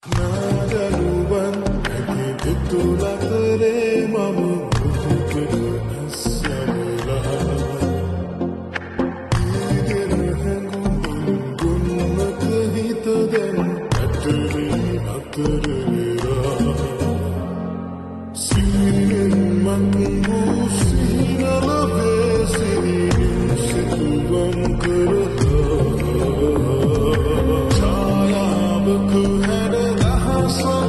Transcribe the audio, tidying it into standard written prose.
නාදලුවන් ඇති දෙතුන් අතරේ මම මොහොතක ඇස් යවලා ඊගෙන හැඟුම් ගොන්නක හිත දැන් පැටලී අතර වෙලා සිහිනෙන් මත් වූ සිහින ලොවේ සිහිනින් සිතුවම් කරහා ඡායාවක හැඩ රහස.